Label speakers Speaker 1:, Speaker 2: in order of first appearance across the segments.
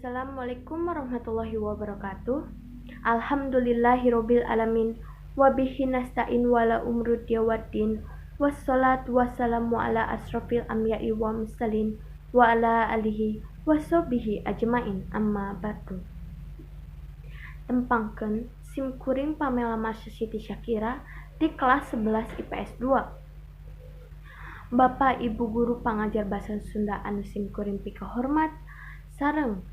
Speaker 1: Assalamualaikum warahmatullahi wabarakatuh. Alhamdulillahirabbil alamin wa bihi nasta'in wala umrud waddin. Wassalatu wassalamu ala asrofil anbiya'i wa mursalin wa ala alihi washabihi ajmain, amma ba'du. Tempangkeun sim kuring Pamela Marsha Siti Syakira di kelas 11 IPS 2. Bapak Ibu guru pangajar basa Sunda anu sim kuring pikahormat sareng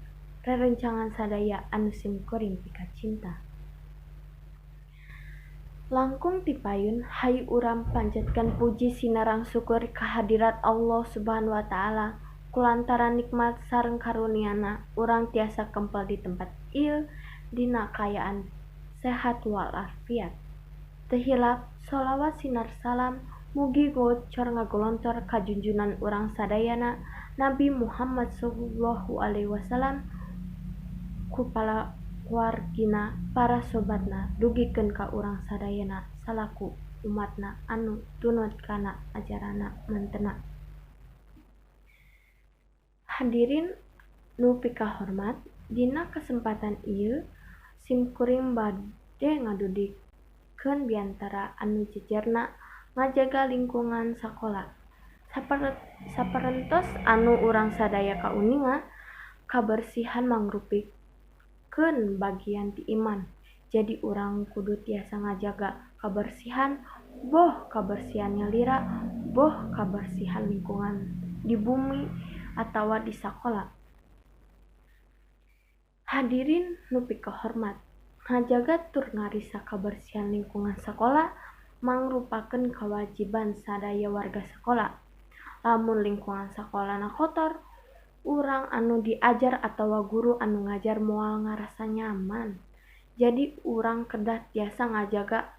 Speaker 1: rerencangan sadaya anu sim kuring pikacinta. Langkung tipayun hayu urang panjatkeun puji sinareng syukur kahadirat Allah Subhanahu wa taala kulantaran nikmat sareng karuniana urang tiasa kempel di tempat ieu dina kaayaan sehat walafiat. Teu hilap sholawat sinar salam mugi gocor ngagolontor ka junjunan urang sadayana Nabi Muhammad sallallahu alaihi wasallam ku kulawargina, para sobatna, dugikeun ka urang sadayana salaku umatna anu tunut kana ajaranna mantena. Hadirin nu pikahormat, dina kesempatan ieu sim kuring bade ngadugikeun biantara anu jejerna ngajaga lingkungan sakola. Saparentos anu urang sadaya kauninga, kabersihan mangrupikeun bagian ti iman. Jadi urang kudu tiasa ngajaga kabersihan, boh kabersihan nyalira, boh kabersihan lingkungan di bumi atawa di sakola. Hadirin nu pikahormat, ngajaga tur ngarisa kabersihan lingkungan sakola mangrupakeun kawajiban sadaya warga sakola. Lamun lingkungan sakolana kotor, urang anu diajar atawa guru anu ngajar moal ngarasa nyaman. Jadi urang kedah tiasa ngajaga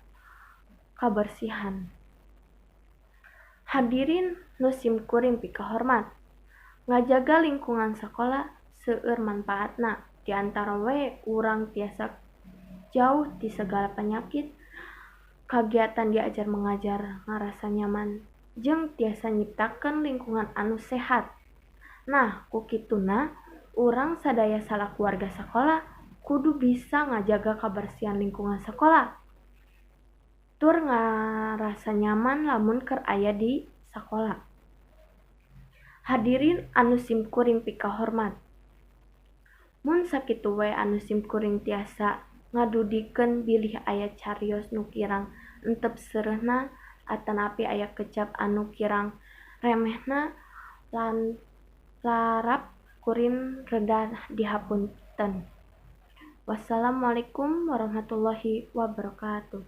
Speaker 1: kabersihan. Hadirin nu sim kuring pikahormat, ngajaga lingkungan sakola seueur manfaatna. Di antara we urang tiasa jauh ti segala penyakit, kagiatan diajar mengajar ngarasa nyaman, jeung tiasa nyiptakeun lingkungan anu sehat. Nah, ku kituna urang sadaya salaku warga sakola kudu bisa ngajaga kabersihan lingkungan sakola tur ngarasa nyaman lamun keur aya di sakola. Hadirin anu sim kuring pikahormat, mun sakitu we anu sim kuring tiasa ngadugikeun bilih aya carios nu kirang entep seureuhna atanapi aya kecap anu kirang remehna, lan larap kuring reda dihapunten. Wassalamualaikum warahmatullahi wabarakatuh.